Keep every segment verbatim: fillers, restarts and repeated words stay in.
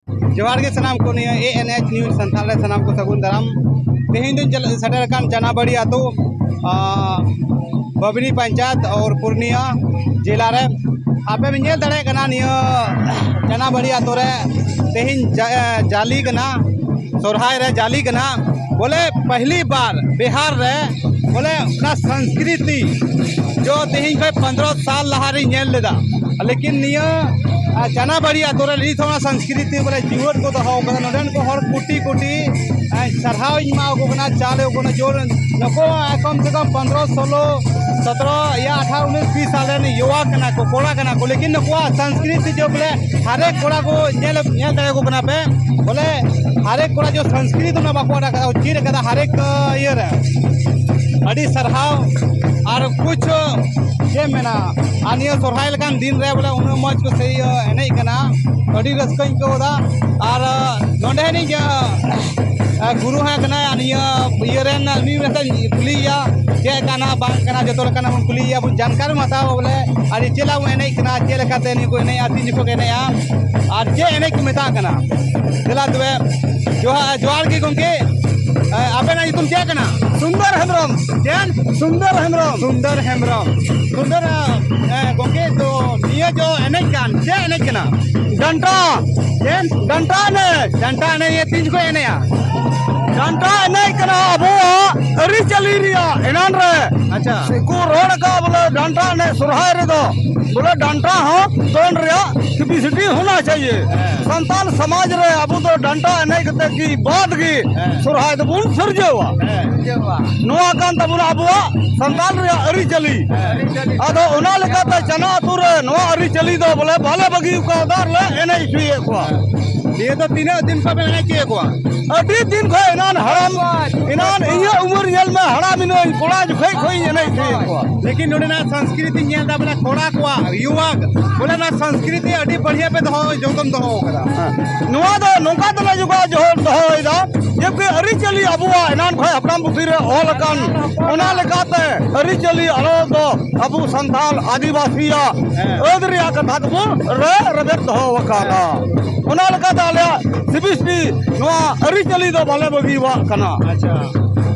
ᱡᱚᱦᱟᱨ ᱜᱮ ᱥᱟᱱᱟᱢ ᱠᱚ, ᱱᱤᱭᱟᱹ A N H News Santal ᱨᱮ ᱥᱟᱱᱟᱢ ᱠᱚ ᱥᱟᱹᱜᱩᱱ ᱫᱟᱨᱟᱢ᱾ ᱛᱮᱦᱮᱧ ᱫᱚᱧ ᱪᱟᱞᱟᱜ, ᱥᱮᱴᱮᱨ ᱟᱠᱟᱱ ᱪᱟᱱᱟᱵᱟᱲᱤ ᱟᱹᱛᱩ, ᱟᱸ, ᱵᱟᱵᱽᱨᱤ ᱯᱚᱧᱪᱟᱭᱮᱛ ᱚᱨ ᱯᱩᱨᱱᱤᱭᱟ ᱡᱮᱞᱟ ᱨᱮ᱾ ᱟᱯᱮ ᱯᱮ ᱧᱮᱞ ᱫᱟᱲᱮᱭᱟᱜ ᱠᱟᱱᱟ, ᱱᱤᱭᱟᱹ ᱪᱟᱱᱟᱵᱟᱲᱤ ᱟᱹᱛᱩ ᱨᱮ ᱛᱮᱦᱮᱧ ᱡᱟ-, ᱡᱟᱞᱮ ᱠᱟᱱᱟ, ᱥᱚᱨᱦᱟᱭ ᱨᱮ ᱡᱟᱞᱮ ᱠᱟᱱᱟ᱾ ᱵᱚᱞᱮ ᱯᱟᱦᱞᱤ ᱵᱟᱨ ᱵᱤᱦᱟᱨ ᱨᱮ ᱵᱚᱞᱮ ᱚᱱᱟ ᱥᱚᱝᱥᱠᱨᱤᱛᱤ ᱡᱚ ᱛᱮᱦᱮᱧ ᱠᱷᱚᱱ ᱯᱚᱱᱫᱽᱨᱚ ᱥᱟᱞ ᱞᱟᱦᱟ ᱨᱤᱧ ᱧᱮᱞ ᱞᱮᱫᱟ, ᱞᱮᱠᱤᱱ ᱱᱤᱭᱟᱹ, ᱟ, ᱪᱟᱱᱟᱵᱟᱲᱤ ᱟᱛᱳ ᱨᱮ ᱱᱤᱛ ᱦᱚᱸ ᱚᱱᱟ ᱥᱚᱝᱥᱠᱨᱤᱛᱤ ᱵᱚᱞᱮ ᱡᱤᱣᱟᱹᱫ ᱠᱚ ᱫᱚᱦᱚ ᱟᱠᱟᱫᱟ᱾ ᱱᱚᱰᱮᱱ ᱠᱚ ᱦᱚᱲ ᱠᱳᱴᱤ ᱠᱳᱴᱤ, ᱟ, ᱥᱟᱨᱦᱟᱣ ᱤᱧ ᱮᱢᱟ ᱠᱚ ᱠᱟᱱᱟ, ᱪᱟᱞ ᱟᱠᱚ ᱠᱟᱱᱟ ᱡᱳᱨ᱾ ᱱᱩᱠᱩ ᱠᱚᱢ ᱥᱮ ᱠᱚᱢ ᱯᱚᱱᱫᱽᱨᱚ, ᱥᱳᱞᱳ, ᱥᱚᱛᱨᱚ, ᱭᱟ ᱟᱴᱷᱟᱨᱚ, ᱩᱱᱤᱥ, ᱵᱤᱥ ᱥᱟᱞ ᱨᱮᱱ ᱭᱩᱣᱟ ᱠᱟᱱᱟ ᱠᱚ, ᱠᱚᱲᱟ ᱠᱟᱱᱟ ᱠᱚ, ᱞᱮᱠᱤᱱ ᱱᱩᱠᱩᱣᱟᱜ ᱥᱚᱝᱥᱠᱨᱤᱛᱤ ᱡᱚ ᱵᱚᱞᱮ ᱦᱟᱨᱮᱠ ᱠᱚᱲᱟ ᱠᱚ ᱧᱮᱞ, ᱧᱮᱞ ᱫᱟᱲᱮᱭᱟᱠᱚ ᱠᱟᱱᱟ ᱯᱮ, ᱵᱚᱞᱮ ᱦᱟᱨᱮᱠ ᱠᱚᱲᱟ ᱡᱚ ᱥᱚᱝᱥᱠᱨᱤᱛ ᱚᱱᱟ ᱵᱟᱠᱚ ᱟᱫ ᱟᱠᱟᱫᱟ, ᱪᱮᱫ ᱟᱠᱟᱫᱟ ᱦᱟᱨᱮᱠ, ᱤᱭᱟᱹ ᱨᱮ᱾ ᱟᱹᱰᱤ ᱥᱟᱨᱦᱟᱣ᱾ ᱟᱨ ᱠᱩᱪ ᱪᱮᱫ ᱢᱮᱱᱟ, ᱟᱨ ᱱᱤᱭᱟᱹ ᱥᱚᱨᱦᱟᱭ ᱞᱮᱠᱟᱱ ᱫᱤᱱ ᱨᱮ ᱵᱚᱞᱮ ᱩᱱᱟᱹᱜ ᱢᱚᱡᱽ ᱠᱚ ᱥᱮ ᱤᱭᱟᱹ ᱮᱱᱮᱡ ᱠᱟᱱᱟ, ᱟᱹᱰᱤ ᱨᱟᱹᱥᱠᱟᱹᱧ ᱟᱹᱭᱠᱟᱹᱣ ᱮᱫᱟ᱾ ᱟᱨ ᱱᱚᱰᱮ ᱨᱤᱱᱤᱡ, ᱟ, ᱜᱩᱨᱩ ᱦᱚᱸ ᱠᱟᱱᱟᱭ, ᱟᱨ ᱱᱤᱭᱟᱹ ᱤᱭᱟᱹ ᱨᱮᱱ ᱩᱱᱤ ᱨᱮᱱ ᱠᱩᱞᱤᱭᱮᱭᱟ ᱪᱮᱫ ᱠᱟᱱᱟ ᱵᱟᱝ ᱠᱟᱱᱟ, ᱡᱚᱛᱚ ᱞᱮᱠᱟᱱᱟᱜ ᱵᱚᱱ ᱠᱩᱞᱤᱭᱮᱭᱟ, ᱵᱚᱱ ᱡᱟᱱᱠᱟᱨᱤ ᱵᱚᱱ ᱦᱟᱛᱟᱣᱟ ᱵᱚᱞᱮ, ᱟᱨ ᱪᱮᱫ ᱞᱮᱠᱟ ᱵᱚᱱ ᱮᱱᱮᱡ ᱠᱟᱱᱟ, ᱪᱮᱫ ᱞᱮᱠᱟᱛᱮ ᱱᱤᱭᱟᱹ ᱠᱚ ᱮᱱᱮᱡᱼᱟ, ᱛᱤᱱ ᱡᱚᱠᱷᱚᱱ ᱠᱚ ᱮᱱᱮᱡᱼᱟ, ᱟᱨ ᱪᱮᱫ ᱮᱱᱮᱡ ᱠᱚ ᱢᱮᱛᱟᱜ ᱠᱟᱱᱟ᱾ ᱫᱮᱞᱟ ᱛᱚᱵᱮ, ᱡᱚᱦᱟᱨ, ᱡᱚᱦᱟᱨ ᱜᱮ ᱜᱚᱢᱠᱮ᱾ ᱮ, ᱟᱵᱮᱱᱟᱜ ᱧᱩᱛᱩᱢ ᱪᱮᱫ ᱠᱟᱱᱟ? ᱥᱩᱱᱫᱚᱨ ᱦᱮᱢᱵᱨᱚᱢ᱾ ᱪᱮᱫ? ᱥᱩᱱᱫᱚᱨ ᱦᱮᱢᱵᱨᱚᱢ᱾ ᱥᱩᱱᱫᱚᱨ ᱦᱮᱢᱵᱨᱚᱢ᱾ ᱥᱩᱱᱫᱚᱨ, ᱮ, ᱜᱚᱢᱠᱮ, ᱛᱚ ᱱᱤᱭᱟᱹ ᱡᱚ ᱮᱱᱮᱡ ᱠᱟᱱ, ᱪᱮᱫ ᱮᱱᱮᱡ ᱠᱟᱱᱟ? ᱰᱟᱱᱴᱟ᱾ ᱪᱮᱫ? ᱰᱟᱱᱴᱟ ᱮᱱᱮᱡ᱾ ᱰᱟᱱᱴᱟ ᱮᱱᱮᱡ ᱛᱤᱱ ᱡᱚᱠᱷᱚᱱ ᱮᱱᱮᱡᱼᱟ? ᱰᱟᱱᱴᱟ ᱮᱱᱮᱡ ᱠᱟᱱᱟ ᱟᱵᱚᱣᱟᱜ ᱟᱹᱨᱤᱪᱟᱹᱞᱤ ᱨᱮᱭᱟᱜ ᱮᱱᱟᱱ ᱨᱮ᱾ ᱟᱪᱪᱷᱟ᱾ ᱠᱚ ᱨᱚᱲ ᱟᱠᱟᱫ ᱵᱚᱞᱮ ᱰᱟᱱᱴᱟ ᱮᱱᱮᱡ ᱥᱚᱨᱦᱟᱭ ᱨᱮᱫᱚ ᱵᱚᱞᱮ ᱰᱟᱱᱴᱟ ᱦᱚᱸ ᱫᱚᱱ ᱨᱮᱭᱟᱜ capacity ᱦᱳᱱᱟ ᱪᱟᱦᱤᱭᱮ᱾ ᱦᱮᱸ᱾ ᱥᱟᱱᱛᱟᱞ ᱥᱚᱢᱟᱡᱽ ᱨᱮ ᱟᱵᱚ ᱫᱚ ᱰᱟᱱᱴᱟ ᱮᱱᱮᱡ ᱠᱟᱛᱮ ᱜᱮ ᱵᱟᱫ ᱜᱮ ᱦᱮᱸ᱾ ᱥᱚᱨᱦᱟᱭ ᱫᱚᱵᱚᱱ ᱥᱤᱨᱡᱟᱹᱣᱟ᱾ ᱦᱮᱸ᱾ ᱱᱚᱣᱟ ᱠᱟᱱ ᱛᱟᱵᱚᱱᱟ ᱟᱵᱚᱣᱟᱜ ᱥᱟᱱᱛᱟᱞ ᱨᱮᱭᱟᱜ ᱟᱹᱨᱤᱪᱟᱹᱞᱤ᱾ ᱟᱹᱨᱤᱪᱟᱹᱞᱤ᱾ ᱟᱫᱚ ᱚᱱᱟ ᱞᱮᱠᱟᱛᱮ ᱪᱟᱱᱟ ᱟᱹᱛᱩ ᱨᱮ ᱱᱚᱣᱟ ᱟᱹᱨᱤᱪᱟᱹᱞᱤ ᱫᱚ ᱵᱚᱞᱮ ᱵᱟᱞᱮ ᱵᱟᱹᱜᱤ ᱟᱠᱟᱣᱫᱟ ᱟᱨ ᱞᱮ ᱮᱱᱮᱡ ᱦᱚᱪᱚᱭᱮᱫ ᱠᱚᱣᱟ᱾ ᱱᱤᱭᱟᱹ ᱫᱚ ᱛᱤᱱᱟᱹᱜ ᱫᱤᱱ ᱠᱷᱚᱱ ᱵᱮᱱ ᱮᱱᱮᱡ ᱦᱚᱪᱚᱭᱮᱫ ᱠᱚᱣᱟ? ᱟᱹᱰᱤ ᱫᱤᱱ ᱠᱷᱚᱱ, ᱮᱱᱟᱱ ᱦᱟᱲᱟᱢ, ᱮᱱᱟᱱ ᱤᱧᱟᱹᱜ ᱩᱢᱮᱨ ᱧᱮᱞ ᱢᱮ, ᱦᱟᱲᱟᱢ ᱤᱱᱟᱹᱧ, ᱠᱚᱲᱟ ᱡᱚᱠᱷᱮᱡ ᱠᱷᱚᱱ ᱤᱧ ᱮᱱᱮᱡ ᱦᱚᱪᱚᱭᱮᱫ ᱠᱚᱣᱟ᱾ ᱞᱮᱠᱤᱱ ᱱᱚᱰᱮᱱᱟᱜ ᱥᱚᱝᱥᱠᱨᱤᱛᱤᱧ ᱧᱮᱞ ᱮᱫᱟ ᱵᱚᱞᱮ ᱠᱚᱲᱟ ᱠᱚᱣᱟᱜ, ᱭᱩᱣᱟ, ᱵᱚᱞᱮ ᱚᱱᱟ ᱥᱚᱝᱥᱠᱨᱤᱛᱤ ᱟᱹᱰᱤ ᱵᱟᱲᱤᱭᱟ ᱯᱮ ᱫᱚᱦᱚ, ᱡᱚᱛᱚᱱ ᱫᱚᱦᱚ ᱟᱠᱟᱫᱟ᱾ ᱦᱮᱸ᱾ ᱱᱚᱣᱟ ᱫᱚ ᱱᱚᱝᱠᱟ ᱛᱮᱞᱮ ᱡᱚᱜᱟᱣ ᱡᱚᱦᱚ-, ᱫᱚᱦᱚᱭᱮᱫᱟ, ᱡᱮ ᱠᱤ ᱟᱹᱨᱤᱪᱟᱹᱞᱤ ᱟᱵᱚᱣᱟᱜ ᱮᱱᱟᱱ ᱠᱷᱚᱱ ᱦᱟᱯᱲᱟᱢ ᱯᱩᱛᱷᱤ ᱨᱮ ᱚᱞ ᱟᱠᱟᱱ, ᱚᱱᱟ ᱞᱮᱠᱟᱛᱮ ᱟᱹᱨᱤᱪᱟᱹᱞᱤ ᱟᱞᱚ ᱫᱚ ᱟᱵᱚ ᱥᱟᱱᱛᱟᱲ ᱟᱹᱫᱤᱵᱟᱹᱥᱤᱭᱟᱜ ᱦᱮᱸ᱾ ᱟᱹᱫ ᱨᱮᱭᱟᱜ ᱠᱟᱛᱷᱟ ᱠᱚᱵᱚᱱ ᱨᱮ ᱨᱮᱵᱮᱫ ᱫᱚᱦᱚ ᱟᱠᱟᱫᱟ᱾ ᱚᱱᱟ ᱞᱮᱠᱟᱛᱮ ᱟᱞᱮ ᱱᱚᱣᱟ ᱟᱹᱨᱤᱪᱟᱹᱞᱤ ᱫᱚ ᱵᱟᱞᱮ ᱵᱟᱹᱜᱤᱭᱟᱜ ᱠᱟᱱᱟ᱾ ᱟᱪᱪᱷᱟ,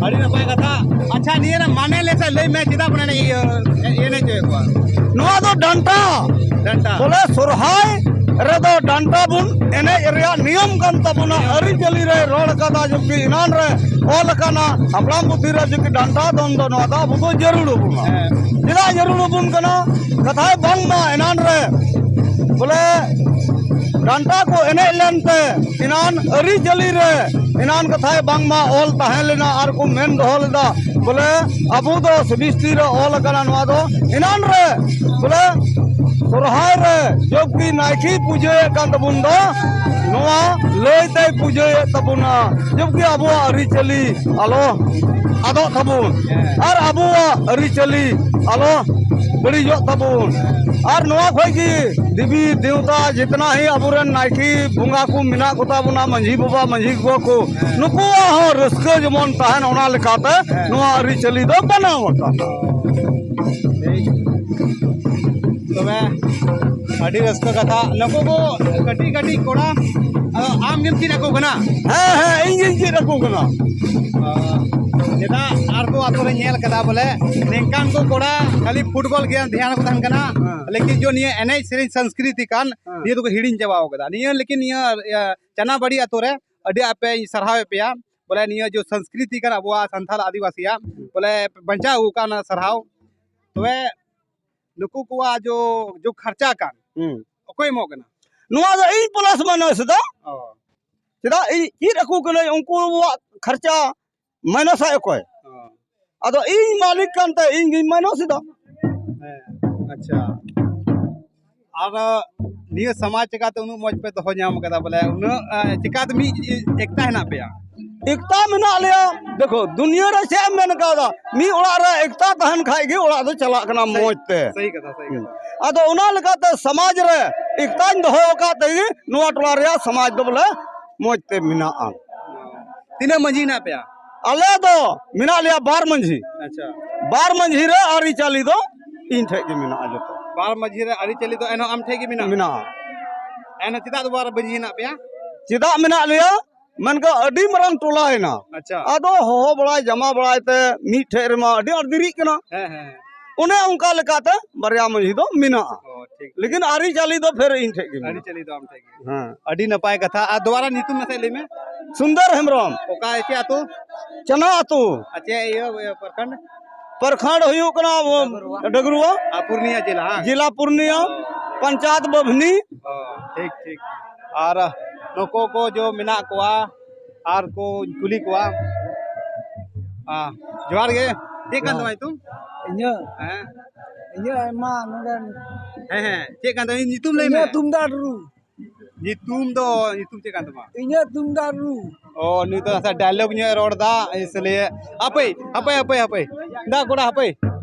ᱟᱹᱰᱤ ᱱᱟᱯᱟᱭ ᱠᱟᱛᱷᱟ᱾ ᱟᱪᱪᱷᱟ, ᱱᱤᱭᱟᱹ ᱨᱮᱱᱟᱜ ᱢᱟᱱᱮ ᱞᱟᱹᱭ ᱥᱮ, ᱞᱟᱹᱭ ᱢᱮ, ᱪᱮᱫᱟᱜ ᱵᱚᱱ ᱮᱱᱮᱡ, ᱤᱭᱟᱹ, ᱮᱱᱮᱡ ᱦᱚᱪᱚᱭᱮᱫ ᱠᱚᱣᱟ? ᱱᱚᱣᱟ ᱫᱚ ᱰᱟᱱᱴᱟ᱾ ᱰᱟᱱᱴᱟ᱾ ᱵᱚᱞᱮ ᱥᱚᱨᱦᱟᱭ ᱨᱮᱫᱚ ᱰᱟᱱᱴᱟ ᱵᱚᱱ ᱮᱱᱮᱡ ᱨᱮᱭᱟᱜ ᱱᱤᱭᱚᱢ ᱠᱟᱱ ᱛᱟᱵᱚᱱᱟ᱾ ᱟᱹᱨᱤᱪᱟᱹᱞᱤ ᱨᱮ ᱨᱚᱲ ᱠᱟᱫᱟ, ᱡᱚᱵᱠᱤ ᱮᱱᱟᱱ ᱨᱮ ᱚᱞ ᱟᱠᱟᱱᱟ ᱦᱟᱯᱲᱟᱢ ᱯᱩᱛᱷᱤ ᱨᱮ, ᱡᱚᱵᱠᱤ ᱰᱟᱱᱴᱟ ᱫᱚᱱ ᱫᱚ ᱱᱚᱣᱟ ᱫᱚ ᱟᱵᱚ ᱫᱚ ᱡᱟᱹᱨᱩᱲ ᱟᱵᱚᱱᱟ᱾ ᱦᱮᱸ᱾ ᱪᱮᱫᱟᱜ ᱡᱟᱹᱨᱩᱲ ᱟᱵᱚᱱ ᱠᱟᱱᱟ? ᱠᱟᱛᱷᱟᱭ ᱵᱟᱝᱢᱟ ᱮᱱᱟᱱ ᱨᱮ ᱵᱚᱞᱮ ᱰᱟᱱᱴᱟ ᱠᱚ ᱮᱱᱮᱡ ᱞᱮᱱᱛᱮ ᱮᱱᱟᱱ ᱟᱹᱨᱤᱪᱟᱹᱞᱤ ᱨᱮ ᱮᱱᱟᱱ ᱠᱟᱛᱷᱟᱭ ᱵᱟᱝᱢᱟ ᱚᱞ ᱛᱟᱦᱮᱸ ᱞᱮᱱᱟ ᱟᱨ ᱠᱚ ᱢᱮᱱ ᱫᱚᱦᱚ ᱞᱮᱫᱟ ᱵᱚᱞᱮ ᱟᱵᱚ ᱫᱚ ᱥᱨᱤᱥᱴᱤ ᱨᱮ ᱚᱞ ᱟᱠᱟᱱᱟ ᱱᱚᱣᱟ ᱫᱚ ᱮᱱᱟᱱ ᱨᱮ ᱵᱚᱞᱮ ᱥᱚᱨᱦᱟᱭ ᱨᱮ ᱡᱚᱵᱠᱤ ᱱᱟᱭᱠᱮ ᱯᱩᱡᱟᱹᱭᱮᱫ ᱠᱟᱱ ᱛᱟᱵᱚᱱ ᱫᱚ ᱱᱚᱣᱟ ᱞᱟᱹᱭ ᱛᱮᱭ ᱯᱩᱡᱟᱹᱭᱮᱫ ᱛᱟᱵᱚᱱᱟ ᱡᱚᱵᱠᱤ ᱟᱵᱚᱣᱟᱜ ᱟᱹᱨᱤᱪᱟᱹᱞᱤ ᱟᱞᱚ ᱟᱫᱚᱜ ᱛᱟᱵᱚᱱ ᱟᱨ ᱟᱵᱚᱣᱟᱜ ᱟᱹᱨᱤᱪᱟᱹᱞᱤ ᱟᱞᱚ ᱵᱟᱹᱲᱤᱡᱚᱜ ᱛᱟᱵᱚᱱ᱾ ᱟᱨ ᱱᱚᱣᱟ ᱠᱷᱚᱡ ᱜᱮ ᱫᱮᱵᱤ ᱫᱮᱣᱛᱟ ᱡᱤᱛᱱᱟ ᱦᱤ ᱟᱵᱚᱨᱮᱱ ᱱᱟᱭᱠᱮ ᱵᱚᱸᱜᱟ ᱠᱚ ᱢᱮᱱᱟᱜ ᱠᱚᱛᱟ ᱵᱚᱱᱟ, ᱢᱟᱹᱡᱷᱤ ᱵᱟᱵᱟ, ᱢᱟᱹᱡᱷᱤ ᱜᱚᱜᱚ ᱠᱚ, ᱱᱩᱠᱩᱣᱟᱜ ᱦᱚᱸ ᱨᱟᱹᱥᱠᱟᱹ ᱡᱮᱢᱚᱱ ᱛᱟᱦᱮᱱ, ᱚᱱᱟ ᱞᱮᱠᱟᱛᱮ ᱱᱚᱣᱟ ᱟᱹᱨᱤᱪᱟᱹᱞᱤ ᱫᱚ ᱵᱮᱱᱟᱣ ᱟᱠᱟᱱᱟ᱾ ᱴᱷᱤᱠ᱾ ᱛᱚᱵᱮ ᱟᱹᱰᱤ ᱨᱟᱹᱥᱠᱟᱹ ᱠᱟᱛᱷᱟ᱾ ᱱᱩᱠᱩ ᱠᱚ ᱠᱟᱹᱴᱤᱡ ᱠᱟᱹᱴᱤᱡ ᱠᱚᱲᱟ, ᱟᱫᱚ ᱟᱢ ᱜᱮᱢ ᱪᱮᱫ ᱟᱠᱚ ᱠᱟᱱᱟ? ᱦᱮᱸ, ᱦᱮᱸ, ᱤᱧ ᱜᱤᱧ ᱪᱮᱫ ᱟᱠᱚ ᱠᱟᱱᱟ᱾ ᱚ, ᱪᱮᱫᱟᱜ ᱟᱨ ᱠᱚ ᱟᱛᱳ ᱨᱮ ᱧᱮᱞ ᱠᱟᱫᱟ ᱵᱚᱞᱮ ᱱᱤᱝᱠᱟᱱ ᱠᱚ ᱠᱚᱲᱟ ᱠᱷᱟᱹᱞᱤ ᱯᱷᱩᱴᱵᱚᱞ ᱜᱮ ᱫᱷᱮᱭᱟᱱ ᱠᱚ ᱛᱟᱦᱮᱱ ᱠᱟᱱᱟ, ᱦᱮᱸ᱾ ᱞᱮᱠᱤᱱ ᱡᱚ ᱱᱤᱭᱟᱹ ᱮᱱᱮᱡ ᱥᱮᱨᱮᱧ ᱥᱚᱝᱥᱠᱨᱤᱛᱤ ᱠᱟᱱ, ᱦᱮᱸ᱾ ᱱᱤᱭᱟᱹ ᱫᱚᱠᱚ ᱦᱤᱲᱤᱧ ᱪᱟᱵᱟᱣ ᱠᱟᱫᱟ᱾ ᱱᱤᱭᱟᱹ ᱞᱮᱠᱤᱱ ᱱᱤᱭᱟᱹ, ᱤᱭᱟᱹ, ᱪᱟᱱᱟᱵᱟᱲᱤ ᱟᱛᱳ ᱨᱮ ᱟᱹᱰᱤ ᱟᱯᱮᱧ ᱥᱟᱨᱦᱟᱣᱮᱫ ᱯᱮᱭᱟ᱾ ᱵᱚᱞᱮ ᱱᱤᱭᱟᱹ ᱡᱚ ᱥᱚᱝᱥᱠᱨᱤᱛᱤ ᱠᱟᱱ ᱟᱵᱚᱣᱟᱜ ᱥᱟᱱᱛᱟᱲ ᱟᱹᱫᱤᱵᱟᱹᱥᱤᱭᱟᱜ, ᱵᱚᱞᱮ ᱵᱟᱧᱪᱟᱣ ᱟᱹᱜᱩ ᱠᱟᱜ ᱚᱱᱟ ᱥᱟᱨᱦᱟᱣ᱾ ᱛᱚᱵᱮ ᱱᱩᱠᱩ ᱠᱚᱣᱟᱜ ᱡᱚ, ᱡᱚ ᱠᱷᱟᱨᱪᱟ ᱠᱟᱱ, ᱦᱩᱸ᱾ ᱚᱠᱚᱭ ᱮᱢᱚᱜ ᱠᱟᱱᱟ? ᱱᱚᱣᱟ ᱫᱚ ᱤᱧ plus minus ᱫᱚ᱾ ᱚ᱾ ᱪᱮᱫᱟᱜ ᱤᱧ ᱪᱮᱫ ᱟᱠᱚ ᱠᱟᱹᱱᱟᱹᱧ, ᱩᱱᱠᱩᱣᱟᱜ ᱠᱷᱟᱨᱪᱟ minus ᱟᱭ ᱚᱠᱚᱭ? ᱚ᱾ ᱟᱫᱚ ᱤᱧ ᱢᱟᱹᱞᱤᱠ ᱠᱟᱱᱛᱮ ᱤᱧ ᱜᱤᱧ minus ᱮᱫᱟ᱾ ᱦᱮᱸ, ᱟᱪᱪᱷᱟ᱾ ᱟᱨ ᱱᱤᱭᱟᱹ ᱥᱚᱢᱟᱡᱽ ᱪᱤᱠᱟᱛᱮ ᱩᱱᱟᱹᱜ ᱢᱚᱡᱽ ᱯᱮ ᱫᱚᱦᱚ ᱧᱟᱢ ᱠᱟᱫᱟ? ᱵᱚᱞᱮ ᱩᱱᱟᱹᱜ, ᱮ, ᱪᱤᱠᱟᱛᱮ ᱢᱤᱫ ᱮᱠᱛᱟ ᱦᱮᱱᱟᱜ ᱯᱮᱭᱟ? ᱮᱠᱛᱟ ᱢᱮᱱᱟᱜ ᱞᱮᱭᱟ᱾ ᱫᱮᱠᱷᱳ, ᱫᱩᱱᱤᱭᱟᱹ ᱨᱮ ᱪᱮᱫ ᱮᱢ ᱢᱮᱱ ᱠᱟᱣᱫᱟ? ᱢᱤᱫ ᱚᱲᱟᱜ ᱨᱮ ᱮᱠᱛᱟ ᱛᱟᱦᱮᱱ ᱠᱷᱟᱡ ᱜᱮ ᱚᱲᱟᱜ ᱫᱚ ᱪᱟᱞᱟᱜ ᱠᱟᱱᱟ ᱥᱟᱹᱦᱤ, ᱢᱚᱡᱽ ᱛᱮ᱾ ᱥᱟᱹᱦᱤ ᱠᱟᱛᱷᱟ, ᱥᱟᱹᱦᱤ ᱠᱟᱛᱷᱟ᱾ ᱟᱫᱚ ᱚᱱᱟ ᱞᱮᱠᱟᱛᱮ ᱥᱚᱢᱟᱡᱽ ᱨᱮ ᱮᱠᱛᱟᱧ ᱫᱚᱦᱚ ᱟᱠᱟᱫ ᱛᱮᱜᱮ ᱱᱚᱣᱟ ᱴᱚᱞᱟ ᱨᱮᱭᱟᱜ ᱥᱚᱢᱟᱡᱽ ᱫᱚ ᱵᱚᱞᱮ ᱢᱚᱡᱽ ᱛᱮ ᱢᱮᱱᱟᱜᱼᱟ᱾ ᱛᱤᱱᱟᱹᱜ ᱢᱟᱺᱡᱷᱤ ᱦᱮᱱᱟᱜ ᱯᱮᱭᱟ? ᱟᱞᱮ ᱫᱚ ᱢᱮᱱᱟᱜ ᱞᱮᱭᱟ ᱵᱟᱨ ᱢᱟᱺᱡᱷᱤ᱾ ᱟᱪᱪᱷᱟ᱾ ᱵᱟᱨ ᱢᱟᱺᱡᱷᱤ ᱨᱮ ᱟᱹᱨᱤᱪᱟᱹᱞᱤ ᱫᱚ ᱤᱧ ᱴᱷᱮᱡ ᱜᱮ ᱢᱮᱱᱟᱜᱼᱟ ᱡᱚᱛᱚ᱾ ᱵᱟᱨ ᱢᱟᱺᱡᱷᱤ ᱨᱮ ᱟᱹᱨᱤᱪᱟᱹᱞᱤ ᱫᱚ ᱮᱱᱦᱚᱸ ᱟᱢ ᱴᱷᱮᱡ ᱜᱮ ᱢᱮᱱᱟᱜᱼᱟ? ᱢᱮᱱᱟᱜᱼᱟ᱾ ᱮᱱᱦᱚᱸ ᱪᱮᱫᱟᱜ ᱫᱚ ᱵᱟᱨ ᱢᱟᱺᱡᱷᱤ ᱦᱮᱱᱟᱜ ᱯᱮᱭᱟ? ᱪᱮᱫᱟᱜ ᱢᱮᱱᱟᱜ ᱞᱮᱭᱟ? ᱢᱮᱱᱠᱷᱟᱱ ᱟᱹᱰᱤ ᱢᱟᱨᱟᱝ ᱴᱚᱞᱟ ᱦᱮᱱᱟᱜ᱾ ᱟᱪᱪᱷᱟ᱾ ᱟᱫᱚ ᱦᱚᱦᱚ ᱵᱟᱲᱟᱭ, ᱡᱟᱢᱟ ᱵᱟᱲᱟᱭ ᱛᱮ ᱢᱤᱫ ᱴᱷᱮᱡ ᱨᱮᱢᱟ ᱟᱹᱰᱤ ᱟᱸᱴ ᱫᱮᱨᱤᱜ ᱠᱟᱱᱟ᱾ ᱦᱮᱸ, ᱦᱮᱸ, ᱦᱮᱸ᱾ ᱚᱱᱮ ᱚᱱᱠᱟ ᱞᱮᱠᱟᱛᱮ ᱵᱟᱨᱭᱟ ᱢᱟᱹᱡᱷᱤ ᱫᱚ ᱢᱮᱱᱟᱜᱼᱟ᱾ ᱚ, ᱴᱷᱤᱠ, ᱴᱷᱤᱠ᱾ ᱞᱮᱠᱤᱱ ᱟᱹᱨᱤᱪᱟᱹᱞᱤ ᱫᱚ ᱯᱷᱮᱨ ᱤᱧ ᱴᱷᱮᱡ ᱜᱮ ᱢᱮᱱᱟᱜᱼᱟ᱾ ᱟᱹᱨᱤᱪᱟᱹᱞᱤ ᱫᱚ ᱟᱢ ᱴᱷᱮᱡ ᱜᱮ᱾ ᱦᱮᱸ᱾ ᱟᱹᱰᱤ ᱱᱟᱯᱟᱭ ᱠᱟᱛᱷᱟ᱾ ᱟᱨ ᱫᱚᱵᱟᱨᱟ ᱧᱩᱛᱩᱢ ᱱᱟᱥᱮ ᱞᱟᱹᱭ ᱢᱮ᱾ ᱥᱩᱱᱫᱚᱨ ᱦᱮᱢᱵᱨᱚᱢ᱾ ᱚᱠᱟ, ᱪᱮᱫ ᱟᱹᱛᱩ? ᱪᱟᱱᱟ ᱟᱹᱛᱩ᱾ ᱟᱨ ᱪᱮᱫ ᱤᱭᱟᱹ, ᱤᱭᱟᱹ, ᱯᱨᱚᱠᱷᱚᱸᱰ? ᱯᱨᱚᱠᱷᱚᱸᱰ ᱦᱩᱭᱩᱜ ᱠᱟᱱᱟ, ᱰᱟᱹᱜᱽᱨᱩᱣᱟ᱾ ᱟᱨ ᱯᱩᱨᱱᱤᱭᱟ ᱡᱮᱞᱟ, ᱦᱟᱝ? ᱡᱮᱞᱟ ᱯᱩᱨᱱᱤᱭᱟ, ᱯᱚᱧᱪᱟᱭᱮᱛ ᱵᱟᱵᱷᱱᱤ᱾ ᱚ, ᱴᱷᱤᱠ, ᱴᱷᱤᱠ᱾ ᱟᱨ ᱱᱩᱠᱩ ᱠᱚ ᱡᱚ ᱢᱮᱱᱟᱜ ᱠᱚᱣᱟ, ᱟᱨ ᱠᱚ ᱠᱩᱞᱤ ᱠᱚᱣᱟ᱾ ᱟ, ᱡᱚᱦᱟᱨ ᱜᱮ᱾ ᱪᱮᱫ ᱠᱟᱱ ᱛᱟᱢᱟ ᱧᱩᱛᱩᱢ? ᱤᱧᱟᱹᱜ? ᱦᱮᱸ᱾ ᱤᱧᱟᱹᱜ ᱟᱭᱢᱟ ᱱᱚᱰᱮ᱾ ᱦᱮᱸ, ᱦᱮᱸ᱾ ᱪᱮᱫ ᱠᱟᱱ ᱛᱟᱢᱟ? ᱧᱩᱛᱩᱢ ᱞᱟᱹᱭ ᱢᱮ᱾ ᱤᱧᱟᱹᱜ ᱛᱩᱢᱫᱟᱜ ᱨᱩ᱾ ᱧᱩᱛᱩᱢ ᱫᱚ, ᱧᱩᱛᱩᱢ ᱪᱮᱫ ᱠᱟᱱ ᱛᱟᱢᱟ? ᱤᱧᱟᱹᱜ ᱛᱩᱢᱫᱟᱜ ᱨᱩ᱾ ᱚ, ᱱᱩᱭ ᱫᱚ ᱱᱟᱥᱮ dialogue ᱧᱚᱜ ᱮ ᱨᱚᱲ ᱫᱟ, ᱤᱥᱞᱤᱭᱮ᱾ ᱦᱟᱯᱮ, ᱦᱟᱯᱮ, ᱦᱟᱯᱮ, ᱦᱟᱯᱮ᱾ ᱫᱟ ᱠᱚᱲᱟ, ᱦᱟᱯᱮ᱾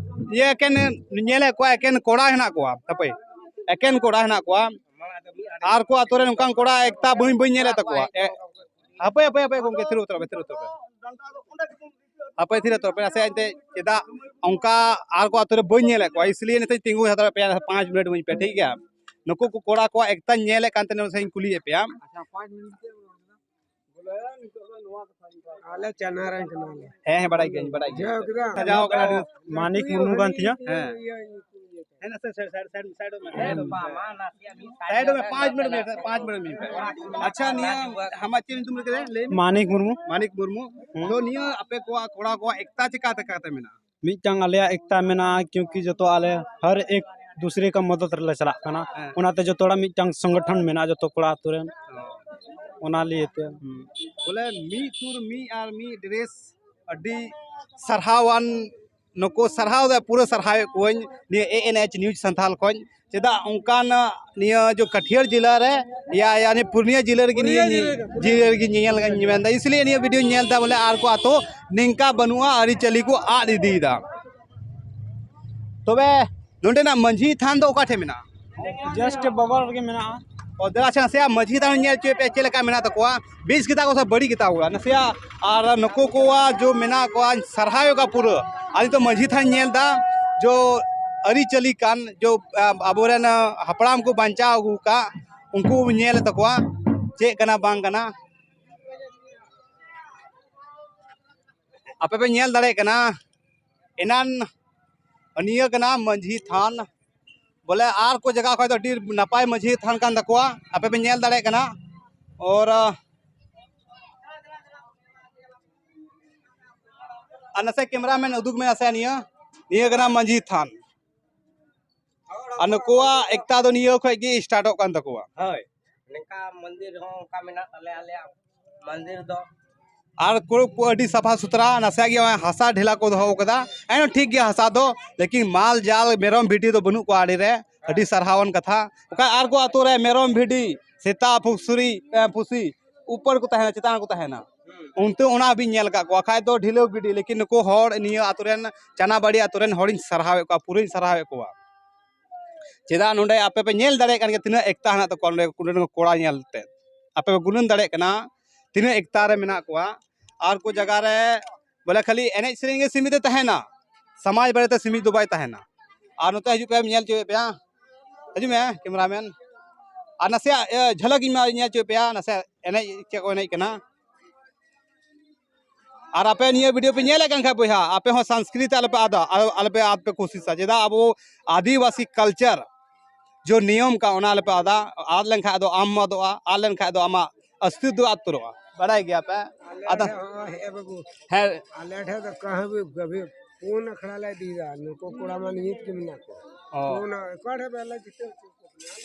ᱤᱭᱟᱹ ᱮᱠᱮᱱ ᱧᱮᱞᱮᱫ ᱠᱚᱣᱟ, ᱮᱠᱮᱱ ᱠᱚᱲᱟ ᱦᱮᱱᱟᱜ ᱠᱚᱣᱟ᱾ ᱦᱟᱯᱮ᱾ ᱮᱠᱮᱱ ᱠᱚᱲᱟ ᱦᱮᱱᱟᱜ ᱠᱚᱣᱟ᱾ ᱟᱨ ᱠᱚ ᱟᱛᱳ ᱨᱮ ᱱᱚᱝᱠᱟᱱ ᱠᱚᱲᱟ ᱮᱠᱴᱟ ᱵᱟᱹᱧ, ᱵᱟᱹᱧ ᱧᱮᱞᱮᱫ ᱛᱟᱠᱚᱣᱟ᱾ ᱮ, ᱦᱟᱯᱮ, ᱦᱟᱯᱮ, ᱦᱟᱯᱮ ᱜᱚᱢᱠᱮ, ᱛᱷᱤᱨ ᱩᱛᱟᱹᱨᱚᱜ ᱯᱮ, ᱛᱷᱤᱨ ᱩᱛᱟᱹᱨᱚᱜ ᱯᱮ᱾ ᱦᱟᱯᱮ, ᱛᱷᱤᱨ ᱩᱛᱟᱹᱨᱚᱜ ᱯᱮ᱾ ᱱᱟᱥᱮ ᱮᱱᱛᱮ ᱪᱮᱫᱟᱜ ᱚᱱᱠᱟ ᱟᱨ ᱠᱚ ᱟᱛᱳ ᱨᱮ ᱵᱟᱹᱧ ᱧᱮᱞᱮᱫ ᱠᱚᱣᱟ, ᱤᱥᱞᱤᱭᱮ ᱱᱤᱛᱚᱜ ᱛᱤᱸᱜᱩ ᱦᱟᱛᱟᱲ ᱯᱮ, ᱯᱟᱸᱪ ᱢᱤᱱᱤᱴ ᱤᱢᱟᱹᱧ ᱯᱮ, ᱴᱷᱤᱠ ᱜᱮᱭᱟ? ᱱᱩᱠᱩ ᱠᱚ ᱠᱚᱲᱟ ᱠᱚᱣᱟᱜ ᱮᱠᱴᱟ ᱧᱮᱞᱮᱫ ᱠᱟᱱ ᱛᱟᱦᱮᱸ, ᱱᱟᱥᱮᱧ ᱠᱩᱞᱤᱭᱮᱫ ᱯᱮᱭᱟ᱾ ᱟᱞᱮ ᱪᱟᱱᱟ ᱨᱮᱱ ᱠᱟᱱᱟᱞᱮ᱾ ᱦᱮᱸ, ᱦᱮᱸ, ᱵᱟᱲᱟᱭ ᱜᱤᱭᱟᱹᱧ, ᱵᱟᱲᱟᱭ ᱜᱤᱭᱟᱹᱧ᱾ ᱵᱩᱡᱷᱟᱹᱣ ᱠᱮᱫᱟ? ᱥᱟᱡᱟᱣ ᱠᱟᱱᱟ ᱟᱹᱰᱤ᱾ ᱢᱟᱱᱤᱠ ᱢᱩᱨᱢᱩ ᱠᱟᱱ ᱛᱤᱧᱟᱹ᱾ ᱦᱮᱸ᱾ ᱦᱮᱸ, ᱱᱟᱥᱮ side, side, side, side ᱚᱜ ᱢᱮ, side ᱚᱜ ᱢᱮ᱾ Side ᱚᱜ ᱢᱮ, ᱯᱟᱸᱪ ᱢᱤᱱᱤᱴ ᱢᱮ, ᱯᱟᱸᱪ ᱢᱤᱱᱤᱴ ᱢᱮ᱾ ᱟᱪᱪᱷᱟ, ᱱᱤᱭᱟᱹ ᱟᱢᱟᱜ ᱪᱮᱫ ᱧᱩᱛᱩᱢ ᱞᱟᱹᱭ ᱠᱮᱫᱟ? ᱞᱟᱹᱭ ᱢᱮ᱾ ᱢᱟᱱᱤᱠ ᱢᱩᱨᱢᱩ᱾ ᱢᱟᱱᱤᱠ ᱢᱩᱨᱢᱩ᱾ ᱦᱩᱸ᱾ ᱛᱚ, ᱱᱤᱭᱟᱹ ᱟᱯᱮ ᱠᱚᱣᱟᱜ, ᱠᱚᱲᱟ ᱠᱚᱣᱟᱜ ᱮᱠᱛᱟ ᱪᱮᱠᱟ ᱛᱮ, ᱪᱮᱠᱟ ᱛᱮ ᱢᱮᱱᱟᱜᱼᱟ? ᱢᱤᱫᱴᱟᱝ ᱟᱞᱮᱭᱟᱜ ᱮᱠᱛᱟ ᱢᱮᱱᱟᱜᱼᱟ, ᱠᱤᱭᱩᱸᱠᱤ ᱡᱚᱛᱚ ᱟᱞᱮ ᱦᱟᱨ ᱮᱠ ᱫᱩᱥᱨᱮ ᱠᱟ ᱢᱚᱫᱚᱫ ᱨᱮᱞᱮ ᱪᱟᱞᱟᱜ ᱠᱟᱱᱟ᱾ ᱦᱮᱸ᱾ ᱚᱱᱟᱛᱮ ᱡᱚᱛᱚ ᱦᱚᱲᱟᱜ ᱢᱤᱫᱴᱟᱝ ᱥᱚᱝᱜᱚᱴᱷᱚᱱ ᱢᱮᱱᱟᱜᱼᱟ, ᱡᱚᱛᱚ ᱠᱚᱲᱟ ᱟᱛᱳ ᱨᱮᱱ᱾ ᱚ᱾ ᱚᱱᱟ ᱞᱤᱭᱮ ᱛᱮ᱾ ᱦᱩᱸ᱾ ᱵᱚᱞᱮ ᱢᱤᱫ ᱥᱩᱨ, ᱢᱤᱫ ᱟᱨ ᱢᱤᱫ dress, ᱟᱹᱰᱤ ᱥᱟᱨᱦᱟᱣᱟᱱ, ᱱᱩᱠᱩ ᱥᱟᱨᱦᱟᱣ ᱫᱚ ᱯᱩᱨᱟᱹ ᱥᱟᱨᱦᱟᱣᱮᱫ ᱠᱚᱣᱟᱹᱧ ᱱᱤᱭᱟᱹ A N H News Santhal ᱠᱷᱚᱱ᱾ ᱪᱮᱫᱟᱜ ᱚᱱᱠᱟᱱ ᱱᱤᱭᱟᱹ ᱡᱚ ᱠᱟᱴᱷᱤᱭᱟᱹᱲ ᱡᱮᱞᱟ ᱨᱮ, ᱭᱟ, ᱭᱟᱱᱤ ᱯᱩᱨᱱᱤᱭᱟ ᱡᱮᱞᱟ ᱨᱮᱜᱮ ᱱᱤᱭᱟᱹ ᱯᱩᱨᱱᱤᱭᱟ ᱡᱮᱞᱟ ᱨᱮ᱾ ᱡᱮᱞᱟ ᱨᱮᱜᱮ ᱧᱮᱧᱮᱞ ᱜᱮᱧ ᱢᱮᱱᱫᱟ, ᱤᱥᱞᱤᱭᱮ ᱱᱤᱭᱟᱹ video ᱧᱮᱞ ᱮᱫᱟ ᱵᱚᱞᱮ ᱟᱨ ᱠᱚ ᱟᱛᱳ ᱱᱤᱝᱠᱟ ᱵᱟᱹᱱᱩᱜᱼᱟ, ᱟᱹᱨᱤᱪᱟᱹᱞᱤ ᱠᱚ ᱟᱫ ᱤᱫᱤᱭᱮᱫᱟ᱾ ᱛᱚᱵᱮ ᱱᱚᱸᱰᱮᱱᱟᱜ ᱢᱟᱹᱡᱷᱤ ᱛᱷᱟᱱ ᱫᱚ ᱚᱠᱟ ᱴᱷᱮᱱ ᱢᱮᱱᱟᱜᱼᱟ? Just ᱵᱚᱜᱚᱞ ᱨᱮᱜᱮ ᱢᱮᱱᱟᱜᱼᱟ᱾ ᱚ, ᱫᱮᱞᱟ ᱥᱮ ᱱᱟᱥᱮᱭᱟᱜ ᱢᱟᱹᱡᱷᱤ ᱛᱷᱟᱱ ᱧᱮᱞ ᱦᱚᱪᱚᱭ ᱯᱮ, ᱪᱮᱫ ᱞᱮᱠᱟ ᱢᱮᱱᱟᱜ ᱛᱟᱠᱚᱣᱟ, ᱵᱮᱥ ᱜᱮᱛᱟ ᱠᱚᱣᱟ ᱥᱮ ᱵᱟᱹᱲᱤᱡ ᱜᱮᱛᱟ ᱠᱚᱣᱟ ᱱᱟᱥᱮᱭᱟᱜ? ᱟᱨ ᱱᱩᱠᱩ ᱠᱚᱣᱟᱜ ᱡᱚ ᱢᱮᱱᱟᱜ ᱠᱚᱣᱟ, ᱥᱟᱨᱦᱟᱣ ᱠᱚᱣᱟ ᱯᱩᱨᱟᱹ᱾ ᱟᱨ ᱱᱤᱛᱚᱜ ᱢᱟᱹᱡᱷᱤ ᱛᱷᱟᱱ ᱧᱮᱞ ᱮᱫᱟ, ᱡᱚ ᱟᱹᱨᱤᱪᱟᱹᱞᱤ ᱠᱟᱱ, ᱡᱚ, ᱟ, ᱟᱵᱚᱨᱮᱱ, ᱟ, ᱦᱟᱯᱲᱟᱢ ᱠᱚ ᱵᱟᱧᱪᱟᱣ ᱟᱹᱜᱩ ᱟᱠᱟᱫ, ᱩᱱᱠᱩ ᱧᱮᱞ ᱛᱟᱠᱚᱣᱟ᱾ ᱪᱮᱫ ᱠᱟᱱᱟ ᱵᱟᱝ ᱠᱟᱱᱟ᱾ ᱟᱯᱮ ᱯᱮ ᱧᱮᱞ ᱫᱟᱲᱮᱭᱟᱜ ᱠᱟᱱᱟ, ᱮᱱᱟᱱ ᱱᱤᱭᱟᱹ ᱠᱟᱱᱟ ᱢᱟᱹᱡᱷᱤ ᱛᱷᱟᱱ᱾ ᱵᱚᱞᱮ ᱟᱨ ᱠᱚ ᱡᱟᱭᱜᱟ ᱠᱷᱚᱱ ᱫᱚ ᱟᱹᱰᱤ ᱱᱟᱯᱟᱭ ᱢᱟᱹᱡᱷᱤ ᱛᱷᱟᱱ ᱠᱟᱱ ᱛᱟᱠᱚᱣᱟ, ᱟᱯᱮ ᱯᱮ ᱧᱮᱞ ᱫᱟᱲᱮᱭᱟᱜ ᱠᱟᱱᱟ᱾ ᱚᱨ ᱟᱨ ᱱᱟᱥᱮ ᱠᱮᱢᱨᱟᱢᱮᱱ ᱩᱫᱩᱜ ᱢᱮ ᱱᱟᱥᱮ ᱱᱤᱭᱟᱹ, ᱱᱤᱭᱟᱹ ᱠᱟᱱᱟ ᱢᱟᱹᱡᱷᱤ ᱛᱷᱟᱱ᱾ ᱟᱨ ᱱᱩᱠᱩᱣᱟᱜ ᱮᱠᱛᱟ ᱫᱚ ᱱᱤᱭᱟᱹ ᱠᱷᱚᱡ ᱜᱮ ᱥᱴᱟᱨᱴᱚᱜ ᱠᱟᱱ ᱛᱟᱠᱚᱣᱟ᱾ ᱦᱳᱭ, ᱱᱤᱝᱠᱟ ᱢᱚᱱᱫᱤᱨ ᱦᱚᱸ ᱚᱱᱠᱟ ᱢᱮᱱᱟᱜ ᱛᱟᱞᱮᱭᱟ ᱟᱞᱮᱭᱟᱜ ᱢᱚᱱᱫᱤᱨ ᱫᱚ᱾ ᱟᱨ ᱠᱚ ᱟᱹᱰᱤ ᱥᱟᱯᱷᱟ ᱥᱩᱛᱨᱟ, ᱱᱟᱥᱮᱭᱟᱜ ᱜᱮ ᱦᱟᱥᱟ ᱰᱷᱮᱞᱟ ᱠᱚ ᱫᱚᱦᱚ ᱠᱟᱫᱟ᱾ ᱮᱱ ᱴᱷᱤᱠ ᱜᱮᱭᱟ ᱦᱟᱥᱟ ᱫᱚ, ᱞᱮᱠᱤᱱ ᱢᱟᱞ ᱡᱟᱞ ᱢᱮᱨᱚᱢ ᱵᱷᱤᱰᱤ ᱫᱚ ᱵᱟᱹᱱᱩᱜ ᱠᱚᱣᱟ ᱟᱲᱮ ᱨᱮ, ᱟᱹᱰᱤ ᱥᱟᱨᱦᱟᱣᱟᱱ ᱠᱟᱛᱷᱟ᱾ ᱚᱠᱟ ᱟᱨ ᱠᱚ ᱟᱛᱳ ᱨᱮ ᱢᱮᱨᱚᱢ ᱵᱷᱤᱰᱤ, ᱥᱮᱛᱟ, ᱯᱩᱥᱩᱨᱤ, ᱮ, ᱯᱩᱥᱤ ᱩᱯᱚᱨ ᱠᱚ ᱛᱟᱦᱮᱱᱟ, ᱪᱮᱛᱟᱱ ᱨᱮᱠᱚ ᱛᱟᱦᱮᱱᱟ, ᱚᱱᱛᱮ ᱚᱱᱟ ᱵᱤᱱ ᱧᱮᱞ ᱟᱠᱟᱫ ᱠᱚᱣᱟ, ᱠᱷᱟᱡ ᱫᱚ ᱰᱷᱤᱞᱟᱹᱣ ᱜᱤᱰᱤ᱾ ᱞᱮᱠᱤᱱ ᱱᱩᱠᱩ ᱦᱚᱲ ᱱᱤᱭᱟᱹ ᱟᱛᱳ ᱨᱮᱱ, ᱪᱟᱱᱟᱵᱟᱲᱤ ᱟᱛᱳ ᱨᱮᱱ ᱦᱚᱲᱤᱧ ᱥᱟᱨᱦᱟᱣᱮᱫ ᱠᱚᱣᱟ, ᱯᱩᱨᱟᱹᱧ ᱥᱟᱨᱦᱟᱣᱮᱫ ᱠᱚᱣᱟ᱾ ᱪᱮᱫᱟᱜ ᱱᱚᱰᱮ ᱟᱯᱮ ᱯᱮ ᱧᱮᱞ ᱫᱟᱲᱮᱭᱟᱜ ᱠᱟᱱ ᱜᱮᱭᱟ ᱛᱤᱱᱟᱹᱜ ᱮᱠᱛᱟ ᱦᱮᱱᱟᱜ ᱛᱟᱠᱚᱣᱟ ᱱᱚᱰᱮ, ᱱᱚᱰᱮ ᱠᱚᱲᱟ ᱧᱮᱞ ᱛᱮ᱾ ᱟᱯᱮ ᱯᱮ ᱜᱩᱱᱟᱹᱱ ᱫᱟᱲᱮᱭᱟᱜ ᱠᱟᱱᱟ ᱛᱤᱱᱟᱹᱜ ᱮᱠᱛᱟ ᱨᱮ ᱢᱮᱱᱟᱜ ᱠᱚᱣᱟ᱾ ᱟᱨ ᱠᱚ ᱡᱟᱭᱜᱟ ᱨᱮ ᱵᱚᱞᱮ ᱠᱷᱟᱹᱞᱤ ᱮᱱᱮᱡ ᱥᱮᱨᱮᱧ ᱜᱮ ᱥᱤᱢᱤᱛ ᱮ ᱛᱟᱦᱮᱱᱟ, ᱥᱚᱢᱟᱡᱽ ᱵᱟᱨᱮᱛᱮ ᱥᱤᱢᱤᱛ ᱫᱚ ᱵᱟᱭ ᱛᱟᱦᱮᱱᱟ᱾ ᱟᱨ ᱱᱚᱛᱮ ᱦᱤᱡᱩᱜ ᱯᱮ, ᱧᱮᱞ ᱦᱚᱪᱚᱭᱮᱫ ᱯᱮᱭᱟ, ᱦᱤᱡᱩᱜ ᱢᱮ ᱠᱮᱢᱨᱟᱢᱮᱱ, ᱟᱨ ᱱᱟᱥᱮᱭᱟᱜ ᱤᱭᱟᱹ ᱡᱷᱟᱞᱟᱠ ᱤᱧ ᱧᱮᱞ ᱦᱚᱪᱚᱭᱮᱫ ᱯᱮᱭᱟ, ᱱᱟᱥᱮᱭᱟᱜ ᱮᱱᱮᱡ ᱪᱮᱫ ᱠᱚ ᱮᱱᱮᱡ ᱠᱟᱱᱟ᱾ ᱟᱨ ᱟᱯᱮ ᱱᱤᱭᱟᱹ ᱵᱷᱤᱰᱤᱭᱳ ᱯᱮ ᱧᱮᱞᱮᱫ ᱠᱟᱱ ᱠᱷᱟᱡ ᱵᱚᱭᱦᱟ, ᱟᱯᱮ ᱦᱚᱸ ᱥᱚᱝᱥᱠᱨᱤᱛ ᱟᱞᱚᱯᱮ ᱟᱫᱟ, ᱟᱞᱚ-, ᱟᱞᱚᱯᱮ ᱟᱫ ᱯᱮ ᱠᱩᱥᱤᱥᱟ᱾ ᱪᱮᱫᱟᱜ ᱟᱵᱚ ᱟᱹᱫᱤᱵᱟᱹᱥᱤ ᱠᱟᱞᱪᱟᱨ ᱡᱮ ᱱᱤᱭᱚᱢ ᱠᱟᱱ, ᱚᱱᱟ ᱟᱞᱚᱯᱮ ᱟᱫᱟ᱾ ᱟᱫ ᱞᱮᱱᱠᱷᱟᱡ ᱫᱚ ᱟᱢ ᱟᱫᱚᱜᱼᱟ, ᱟᱫ ᱞᱮᱱᱠᱷᱟᱡ ᱫᱚ ᱟᱢᱟᱜ ᱚᱥᱛᱤᱛᱣ ᱟᱫ ᱩᱛᱟᱹᱨᱚᱜᱼᱟ᱾ ᱵᱟᱲᱟᱭ ᱜᱮᱭᱟ ᱯᱮ? ᱟᱞᱮ ᱟᱫᱚ ᱴᱷᱮᱱ ᱦᱚᱸ ᱦᱮᱡ ᱵᱟᱹᱵᱩ, ᱦᱮᱸ᱾ ᱟᱞᱮ ᱴᱷᱮᱱ ᱫᱚ ᱠᱟᱹᱦᱤ ᱜᱟᱹᱵᱷᱤ ᱯᱩᱱ ᱟᱠᱷᱲᱟ ᱞᱮ ᱤᱫᱤᱭᱮᱫᱟ᱾ ᱱᱩᱠᱩ ᱠᱚᱲᱟ ᱢᱟ ᱱᱤᱭᱟᱹ ᱛᱮᱜᱮ ᱢᱮᱱᱟᱜ ᱠᱚᱣᱟ᱾ ᱚ᱾ ᱯᱩᱱ ᱚᱠᱟ ᱴᱷᱮᱱ ᱵᱟᱞᱮ ᱡᱤᱛᱟᱹᱣ ᱦᱚᱪᱚ ᱠᱚ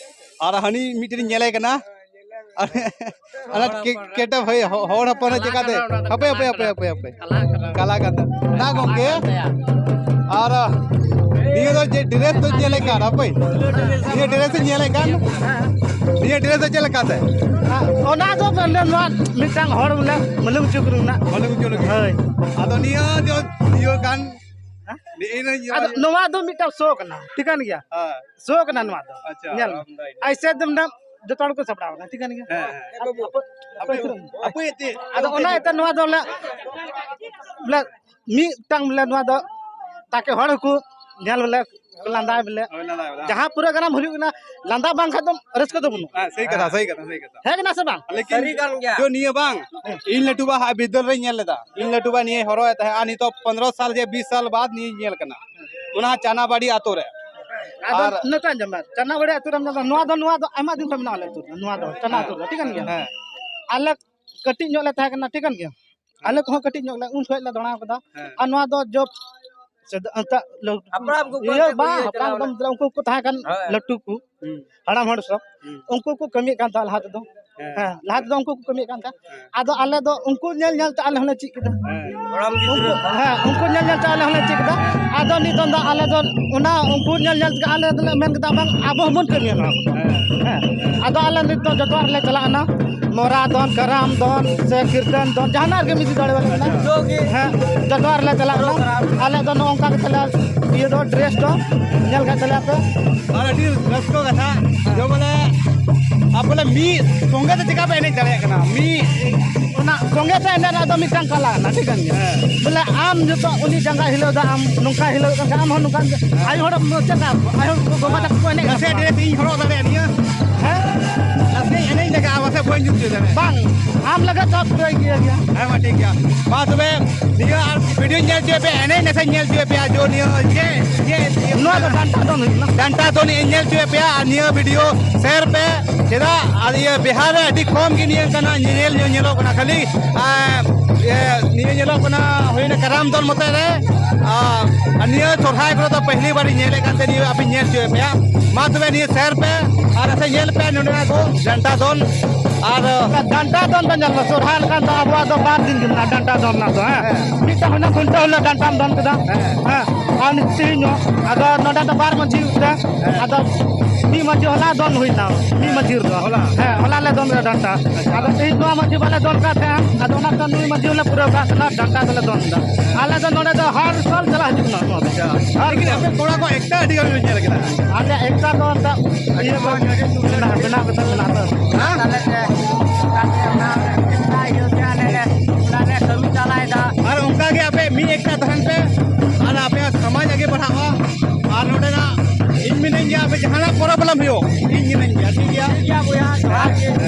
ᱠᱟᱱᱟ᱾ ᱟᱨ ᱦᱟᱹᱱᱤ ᱢᱤᱫᱴᱮᱱ ᱤᱧ ᱧᱮᱞᱮ ᱠᱟᱱᱟ᱾ ᱟᱨ ᱚᱱᱟ ᱠᱮ-, ᱠᱮᱴᱟᱯ ᱦᱚᱭ ᱦᱚ-, ᱦᱚᱲ ᱦᱚᱯᱚᱱ ᱪᱮᱠᱟᱛᱮ? ᱦᱟᱯᱮ, ᱦᱟᱯᱮ, ᱦᱟᱯᱮ, ᱦᱟᱯᱮ, ᱦᱟᱯᱮ᱾ ᱠᱟᱞᱟ ᱠᱟᱱᱟ᱾ ᱫᱟ ᱜᱚᱝᱠᱮ᱾ ᱟᱨ ᱱᱤᱭᱟᱹ ᱫᱚ ᱪᱮᱫ ᱰᱨᱮᱥ ᱫᱚ ᱪᱮᱫ ᱞᱮᱠᱟ? ᱦᱟᱯᱮ᱾ ᱱᱤᱭᱟᱹ ᱰᱨᱮᱥ ᱤᱧ ᱧᱮᱞᱮᱫ ᱠᱟᱱ᱾ ᱱᱤᱭᱟᱹ ᱰᱨᱮᱥ ᱫᱚ ᱪᱮᱫ ᱞᱮᱠᱟᱛᱮ? ᱚᱱᱟ ᱫᱚ ᱱᱚᱣᱟ ᱢᱤᱫᱴᱟᱝ ᱦᱚᱲ ᱵᱚᱞᱮ ᱢᱟᱹᱞᱩᱢ ᱪᱩᱠ ᱨᱮᱱᱟᱜ᱾ ᱢᱟᱹᱞᱩᱢ ᱪᱩᱠ ᱨᱮᱱᱟᱜ᱾ ᱦᱳᱭ᱾ ᱟᱫᱚ ᱱᱤᱭᱟᱹ ᱫᱚ ᱤᱭᱟᱹ ᱠᱟᱱ᱾ ᱱᱤᱭᱟᱹ ᱫᱚ ᱟᱫᱚ ᱱᱚᱣᱟ ᱫᱚ ᱢᱤᱫᱴᱟᱝ ᱥᱳ ᱠᱟᱱᱟ, ᱴᱷᱤᱠᱟᱹᱱ ᱜᱮᱭᱟ? ᱦᱮᱸ᱾ ᱥᱳ ᱠᱟᱱᱟ ᱱᱚᱣᱟ ᱫᱚ᱾ ᱟᱪᱪᱷᱟ, ᱧᱮᱞ ᱢᱮ᱾ ᱟᱞᱦᱟᱢᱫᱩᱞᱤᱞᱞᱟᱦ᱾ ᱟᱭᱥᱮ ᱮᱠᱫᱚᱢ ᱱᱟᱜ ᱡᱚᱛᱚ ᱦᱚᱲ ᱠᱚ ᱥᱟᱯᱲᱟᱣ ᱠᱟᱱᱟ, ᱴᱷᱤᱠᱟᱹᱱ ᱜᱮᱭᱟ? ᱦᱮᱸ, ᱦᱮᱸ᱾ ᱟᱯᱮ, ᱟᱯᱮ, ᱟᱯᱮ, ᱟᱯᱮ, ᱟᱫᱚ ᱚᱱᱟ ᱤᱭᱟᱹᱛᱮ ᱱᱚᱣᱟ ᱫᱚ ᱵᱚᱞᱮ, ᱵᱚᱞᱮ ᱢᱤᱫᱴᱟᱝ ᱵᱚᱞᱮ ᱱᱚᱣᱟ ᱫᱚ ᱛᱟᱠᱮ ᱦᱚᱲ ᱦᱚᱸᱠᱚ ᱧᱮᱞ ᱵᱚᱞᱮ ᱞᱟᱸᱫᱟᱭ ᱵᱚᱞᱮ᱾ ᱦᱳᱭ, ᱞᱟᱸᱫᱟᱭ ᱵᱚᱞᱮ᱾ ᱡᱟᱦᱟᱸ ᱯᱨᱳᱜᱨᱟᱢ ᱦᱩᱭᱩᱜ ᱠᱟᱱᱟ, ᱞᱟᱸᱫᱟ ᱵᱟᱝ ᱠᱷᱟᱡ ᱫᱚ ᱨᱟᱹᱥᱠᱟᱹ ᱫᱚ ᱵᱟᱹᱱᱩᱜᱼᱟ᱾ ᱦᱮᱸ, ᱥᱟᱹᱦᱤ ᱠᱟᱛᱷᱟ, ᱥᱟᱹᱦᱤ ᱠᱟᱛᱷᱟ, ᱥᱟᱹᱦᱤ ᱠᱟᱛᱷᱟ᱾ ᱦᱮᱸ ᱠᱟᱱᱟ ᱥᱮ ᱵᱟᱝ? ᱞᱮᱠᱤᱱ ᱥᱟᱹᱨᱤ ᱠᱟᱱ ᱜᱮᱭᱟ᱾ ᱡᱚ ᱱᱤᱭᱟᱹ ᱵᱟᱝ, ᱤᱧ ᱞᱟᱹᱴᱩᱵᱟ ᱦᱟᱜ ᱵᱤᱫᱟᱹᱞ ᱨᱮᱧ ᱧᱮᱞ ᱞᱮᱫᱟ᱾ ᱤᱧ ᱞᱟᱹᱴᱩᱵᱟ ᱱᱤᱭᱟᱹ ᱦᱚᱨᱚᱜ ᱮ ᱛᱟᱦᱮᱸᱫ, ᱟᱨ ᱱᱤᱛᱚᱜ ᱯᱚᱱᱨᱚ ᱥᱟᱞ ᱡᱮ ᱵᱤᱥ ᱥᱟᱞ ᱵᱟᱫ ᱱᱤᱭᱟᱹᱧ ᱧᱮᱞ ᱠᱟᱱᱟ᱾ ᱚᱱᱟ ᱪᱟᱱᱟᱵᱟᱲᱤ ᱟᱛᱳ ᱨᱮ᱾ ᱟᱫᱚ ᱟᱨ ᱱᱤᱛᱚᱜ ᱟᱸᱡᱚᱢ ᱢᱮ, ᱪᱟᱱᱟᱵᱟᱲᱤ ᱟᱛᱳ ᱨᱮᱢ ᱧᱮᱞ ᱫᱟ, ᱱᱚᱣᱟ ᱫᱚ, ᱱᱚᱣᱟ ᱫᱚ ᱟᱭᱢᱟ ᱫᱤᱱ ᱠᱷᱚᱱ ᱢᱮᱱᱟᱜᱼᱟ ᱟᱞᱮ ᱟᱛᱳ ᱨᱮ, ᱱᱚᱣᱟ ᱫᱚ ᱪᱟᱱᱟ ᱟᱛᱳ ᱨᱮ, ᱴᱷᱤᱠᱟᱹᱱ ᱜᱮᱭᱟ? ᱦᱮᱸ᱾ ᱟᱞᱮ ᱠᱟᱹᱴᱤᱡ ᱧᱚᱜ ᱞᱮ ᱛᱟᱦᱮᱸ ᱠᱟᱱᱟ, ᱴᱷᱤᱠᱟᱹᱱ ᱜᱮᱭᱟ? ᱟᱞᱮ ᱠᱚᱦᱚᱸ ᱠᱟᱹᱴᱤᱡ ᱧᱚᱜ ᱞᱮ, ᱩᱱ ᱥᱚᱢᱚᱭ ᱞᱮ ᱫᱟᱬᱟ ᱠᱟᱫᱟ᱾ ᱦᱮᱸ᱾ ᱟᱨ ᱱᱚᱣᱟ ᱫᱚ ᱡᱚᱵ ᱥᱮᱫ-, ᱮᱱᱛᱮ ᱞᱟᱹᱴᱩ ᱦᱟᱯᱲᱟᱢ ᱠᱚ ᱤᱭᱟᱹ ᱠᱚ ᱵᱟᱝ, ᱤᱭᱟᱹ ᱦᱟᱯᱲᱟᱢ ᱪᱟᱞᱟᱣ ᱠᱚᱫᱚᱢ ᱞᱮᱱᱟ᱾ ᱩᱱᱠᱩ ᱠᱚ ᱛᱟᱦᱮᱸ ᱠᱟᱱ ᱦᱮᱸ᱾ ᱞᱟᱹᱴᱩ ᱠᱚ, ᱦᱩᱸ᱾ ᱦᱟᱲᱟᱢ ᱦᱚᱲ ᱥᱚᱵ, ᱦᱩᱸ᱾ ᱩᱱᱠᱩ ᱠᱚ ᱠᱟᱹᱢᱤᱭᱮᱫ ᱠᱟᱱ ᱛᱟᱦᱮᱸᱫ ᱞᱟᱦᱟ ᱛᱮᱫᱚ᱾ ᱦᱮᱸ᱾ ᱦᱮᱸ, ᱞᱟᱦᱟ ᱛᱮᱫᱚ ᱩᱱᱠᱩ ᱠᱚ ᱠᱟᱹᱢᱤᱭᱮᱫ ᱠᱟᱱ ᱛᱟᱦᱮᱸᱫ᱾ ᱦᱮᱸ᱾ ᱟᱫᱚ ᱟᱞᱮ ᱫᱚ ᱩᱱᱠᱩ ᱧᱮᱞ ᱧᱮᱞ ᱛᱮ ᱟᱞᱮ ᱦᱚᱸᱞᱮ ᱪᱮᱫ ᱠᱮᱫᱟ᱾ ᱦᱮᱸ᱾ ᱜᱚᱲᱚᱢ ᱜᱤᱫᱽᱨᱟᱹ᱾ ᱩᱱᱠᱩ, ᱦᱮᱸ, ᱩᱱᱠᱩ ᱧᱮᱞ ᱧᱮᱞ ᱛᱮ ᱟᱞᱮ ᱦᱚᱸᱞᱮ ᱪᱮᱫ ᱠᱮᱫᱟ᱾ ᱦᱮᱸ᱾ ᱟᱫᱚ ᱱᱤᱛᱚᱝ ᱫᱚ ᱟᱞᱮ ᱫᱚ ᱚᱱᱟ ᱩᱱᱠᱩ ᱧᱮᱞ ᱧᱮᱞ ᱛᱮᱜᱮ ᱟᱞᱮ ᱫᱚᱞᱮ ᱢᱮᱱ ᱠᱮᱫᱟ, "ᱵᱟᱝ, ᱟᱵᱚ ᱦᱚᱸᱵᱚᱱ ᱠᱟᱹᱢᱤᱭᱟ ᱱᱚᱣᱟ ᱠᱚᱫᱚ᱾" ᱦᱮᱸ᱾ ᱦᱮᱸ᱾ ᱟᱫᱚ ᱟᱞᱮ ᱱᱤᱛᱚᱜ ᱡᱚᱛᱚᱣᱟᱜ ᱨᱮᱞᱮ ᱪᱟᱞᱟᱜ ᱠᱟᱱᱟ᱾ ᱢᱚᱨᱟ ᱫᱚᱱ, ᱠᱟᱨᱟᱢ ᱫᱚᱱ, ᱥᱮ ᱠᱤᱨᱛᱚᱱ ᱫᱚᱱ, ᱡᱟᱦᱟᱱᱟᱜ ᱨᱮᱜᱮ ᱢᱤᱫ ᱫᱟᱲᱮ ᱵᱟᱞᱮ ᱠᱟᱱᱟ᱾ ᱡᱚᱛᱚ ᱜᱮ᱾ ᱦᱮᱸ, ᱡᱚᱛᱚᱣᱟᱜ ᱨᱮᱞᱮ ᱪᱟᱞᱟᱜ ᱠᱟᱱᱟ᱾ ᱟᱞᱮ ᱫᱚ ᱱᱚᱜᱼᱚ ᱱᱚᱝᱠᱟ ᱠᱟᱛᱮ ᱞᱮ ᱤᱭᱟᱹ ᱫᱚ, ᱰᱨᱮᱥ ᱫᱚ ᱧᱮᱞ ᱠᱟᱜ ᱛᱟᱞᱮᱭᱟ ᱯᱮ᱾ ᱟᱨ ᱟᱹᱰᱤ ᱨᱟᱹᱥᱠᱟᱹ ᱠᱟᱛᱷᱟ, ᱡᱮ ᱵᱚᱞᱮ, ᱟᱯᱮ ᱵᱚᱞᱮ ᱢᱤᱫ ᱥᱚᱸᱜᱮ ᱛᱮ ᱪᱮᱠᱟ ᱯᱮ ᱮᱱᱮᱡ ᱫᱟᱲᱮᱭᱟᱜ ᱠᱟᱱᱟ? ᱢᱤᱫ ᱚᱱᱟ ᱥᱚᱸᱜᱮ ᱛᱮ ᱮᱱᱮᱡ ᱨᱮᱱᱟᱜ ᱫᱚ ᱢᱤᱫᱴᱟᱝ ᱠᱟᱞᱟ ᱠᱟᱱᱟ, ᱴᱷᱤᱠ ᱠᱟᱱ ᱜᱮᱭᱟ? ᱦᱮᱸ᱾ ᱵᱚᱞᱮ ᱟᱢ ᱡᱚᱛᱚ ᱩᱱᱤ ᱡᱟᱸᱜᱟ ᱦᱤᱞᱟᱹᱣ ᱫᱟ, ᱟᱢ ᱱᱚᱝᱠᱟ ᱦᱤᱞᱟᱹᱣ ᱠᱟᱱ ᱠᱷᱟᱱ ᱟᱢ ᱦᱚᱸ ᱱᱚᱝᱠᱟ, ᱟᱭᱳ ᱦᱚᱲ ᱪᱮᱫ ᱞᱮᱠᱟ, ᱟᱭᱳ ᱦᱚᱲ ᱠᱚ ᱵᱟᱵᱟ ᱛᱟᱠᱚ ᱠᱚ ᱮᱱᱮᱡ ᱠᱟᱱᱟ ᱥᱮ ᱵᱟᱝ? ᱱᱟᱥᱮᱭᱟᱜ dress ᱤᱧ ᱦᱚᱨᱚᱜ ᱫᱟᱲᱮᱭᱟᱜᱼᱟ ᱱᱤᱭᱟᱹ? ᱦᱮᱸ? ᱱᱟᱥᱮᱭᱟᱜ ᱮᱱᱮᱡ ᱞᱮᱠᱟ ᱟᱢ ᱥᱮ ᱵᱟᱹᱧ ᱡᱩᱛ ᱦᱚᱪᱚ ᱫᱟᱲᱮᱭᱟᱜᱼᱟ? ᱵᱟᱝ, ᱟᱢ ᱞᱟᱹᱜᱤᱫ ᱫᱚ ᱯᱩᱨᱟᱹ ᱤᱭᱟᱹ ᱜᱮᱭᱟ᱾ ᱦᱮᱸ ᱢᱟ ᱴᱷᱤᱠ ᱜᱮᱭᱟ᱾ ᱢᱟ ᱛᱚᱵᱮ ᱱᱤᱭᱟᱹ ᱟᱨ video ᱧᱮᱞ ᱦᱚᱪᱚᱭ ᱯᱮ, ᱮᱱᱮᱡ ᱱᱟᱥᱮ ᱧᱮᱞ ᱦᱚᱪᱚᱭ ᱯᱮᱭᱟ, ᱡᱚ ᱱᱤᱭᱟᱹ ᱪᱮᱫ, ᱪᱮᱫ, ᱪᱮᱫ ᱱᱚᱣᱟ ᱫᱚ ᱰᱟᱱᱴᱟ ᱫᱚᱱ ᱦᱩᱭᱩᱜ ᱠᱟᱱᱟ᱾ ᱰᱟᱱᱴᱟ ᱫᱚᱱ ᱤᱧ ᱧᱮᱞ ᱦᱚᱪᱚᱭ ᱯᱮᱭᱟ ᱟᱨ ᱱᱤᱭᱟᱹ video share ᱯᱮ᱾ ᱪᱮᱫᱟᱜ? ᱟᱨ ᱤᱭᱟᱹ ᱵᱤᱦᱟᱨ ᱨᱮ ᱟᱹᱰᱤ ᱠᱚᱢ ᱜᱮ ᱱᱤᱭᱟᱹ ᱠᱟᱱᱟ ᱧᱮᱧᱮᱞ ᱧᱚᱜ ᱧᱮᱞᱚᱜ ᱠᱟᱱᱟ, ᱠᱷᱟᱹᱞᱤ, ᱟᱨ, ᱤᱭᱟᱹ, ᱱᱤᱭᱟᱹ ᱧᱮᱞᱚᱜ ᱠᱟᱱᱟ ᱦᱩᱭᱱᱟ ᱠᱟᱨᱟᱢ ᱫᱚᱱ ᱢᱚᱛᱚ ᱨᱮ, ᱟᱨ, ᱟᱨ ᱱᱤᱭᱟᱹ ᱥᱚᱨᱦᱟᱭ ᱠᱚᱨᱮ ᱫᱚ ᱯᱟᱹᱦᱞᱤ ᱵᱟᱨ ᱤᱧ ᱧᱮᱞᱮᱫ ᱠᱟᱱ ᱛᱮ ᱱᱤᱭᱟᱹ ᱟᱯᱮ ᱧᱮᱞ ᱦᱚᱪᱚᱭᱮᱫ ᱯᱮᱭᱟ᱾ ᱢᱟ ᱛᱚᱵᱮ ᱱᱤᱭᱟᱹ share ᱯᱮ ᱟᱨ ᱟᱪᱪᱷᱟ ᱧᱮᱞ ᱯᱮ ᱱᱚᱰᱮᱱᱟᱜ ᱠᱚ ᱰᱟᱱᱴᱟ ᱫᱚᱱ ᱟᱨ ᱰᱟᱱᱴᱟ ᱫᱚᱱ ᱫᱚ ᱧᱮᱞ ᱢᱮ, ᱥᱚᱨᱦᱟᱭ ᱞᱮᱠᱟᱱ ᱫᱚ ᱟᱵᱚᱣᱟᱜ ᱫᱚ ᱵᱟᱨ ᱫᱤᱱ ᱜᱮ ᱢᱮᱱᱟᱜᱼᱟ ᱰᱟᱱᱴᱟ ᱫᱚᱱ ᱨᱮᱱᱟᱜ ᱫᱚ, ᱦᱮᱸ᱾ ᱦᱮᱸ᱾ ᱢᱤᱫᱴᱟᱝ ᱦᱩᱭᱱᱟ ᱠᱷᱩᱱᱴᱟᱹᱣ ᱦᱤᱞᱳᱜ ᱰᱟᱱᱴᱟᱢ ᱫᱚᱱ ᱠᱮᱫᱟ, ᱦᱮᱸ᱾ ᱦᱮᱸ᱾ ᱟᱨ ᱛᱮᱦᱮᱧ ᱦᱚᱸ, ᱟᱫᱚ ᱱᱚᱰᱮ ᱫᱚ ᱵᱟᱨ ᱢᱟᱹᱡᱷᱤ ᱩᱛᱟᱹᱨ, ᱦᱮᱸ᱾ ᱟᱫᱚ ᱢᱤᱫ ᱢᱟᱹᱡᱷᱤ ᱦᱚᱞᱟ ᱫᱚᱱ ᱦᱩᱭᱱᱟ, ᱢᱤᱫ ᱢᱟᱹᱡᱷᱤ ᱨᱮᱫᱚ᱾ ᱦᱚᱞᱟ? ᱦᱮᱸ, ᱦᱚᱞᱟ ᱞᱮ ᱫᱚᱱ ᱠᱮᱫᱟ ᱰᱟᱱᱴᱟ᱾ ᱟᱪᱪᱷᱟ᱾ ᱟᱫᱚ ᱛᱮᱦᱮᱧ ᱱᱚᱣᱟ ᱢᱟᱹᱡᱷᱤ ᱵᱟᱞᱮ ᱫᱚᱱ ᱠᱟᱫ ᱛᱟᱦᱮᱸᱜᱼᱟ, ᱟᱫᱚ ᱚᱱᱟᱛᱮ ᱱᱩᱭ ᱢᱟᱹᱡᱷᱤ ᱦᱚᱸᱞᱮ ᱯᱩᱨᱟᱹᱣ ᱠᱟᱫ ᱛᱟᱦᱮᱸᱱᱟ, ᱰᱟᱱᱴᱟ ᱫᱚᱞᱮ ᱫᱚᱱ ᱮᱫᱟ᱾ ᱟᱞᱮ ᱫᱚ ᱱᱚᱰᱮ ᱫᱚ ᱦᱟᱨ ᱥᱟᱞ ᱪᱟᱞᱟᱜ ᱦᱤᱡᱩᱜ ᱠᱟᱱᱟ ᱱᱚᱣᱟ ᱫᱚ᱾ ᱟᱪᱪᱷᱟ᱾ ᱦᱟᱨ ᱞᱮᱠᱤᱱ ᱥᱟᱞ᱾ ᱟᱯᱮ ᱠᱚᱲᱟ ᱠᱚ ᱮᱠᱴᱟ ᱟᱹᱰᱤ ᱜᱟᱱ ᱞᱮ ᱧᱮᱞ ᱠᱮᱫᱟ᱾ ᱟᱞᱮ ᱮᱠᱴᱟ ᱫᱚ ᱚᱱᱠᱟ ᱤᱭᱟᱹ ᱠᱚ ᱢᱮᱱᱟᱜ, ᱢᱮᱱᱟᱜ ᱠᱟᱫᱟ, ᱢᱮᱱᱟᱜ ᱫᱚ᱾ ᱦᱮᱸ? ᱟᱞᱮ ᱛᱮ, ᱚᱱᱟ ᱮᱠᱴᱟ ᱤᱭᱟᱹ ᱛᱮ ᱟᱞᱮ ᱞᱮ, ᱚᱱᱟ ᱞᱮ ᱠᱟᱹᱢᱤ ᱪᱟᱞᱟᱣᱮᱫᱟ᱾ ᱟᱨ ᱚᱱᱠᱟ ᱜᱮ ᱟᱯᱮ ᱢᱤᱫ ᱮᱠᱴᱟ ᱛᱟᱦᱮᱱ ᱯᱮ, ᱟᱨ ᱟᱯᱮᱭᱟᱜ ᱥᱚᱢᱟᱡᱽ ᱟᱜᱮ ᱵᱟᱲᱦᱟᱜᱼᱟ, ᱟᱨ ᱱᱚᱰᱮ ᱡᱟᱦᱟᱱᱟᱜ ᱯᱨᱚᱵᱞᱮᱢ ᱦᱩᱭᱩᱜ, ᱤᱧ ᱢᱤᱱᱟᱹᱧ ᱜᱮᱭᱟ, ᱴᱷᱤᱠ ᱜᱮᱭᱟ?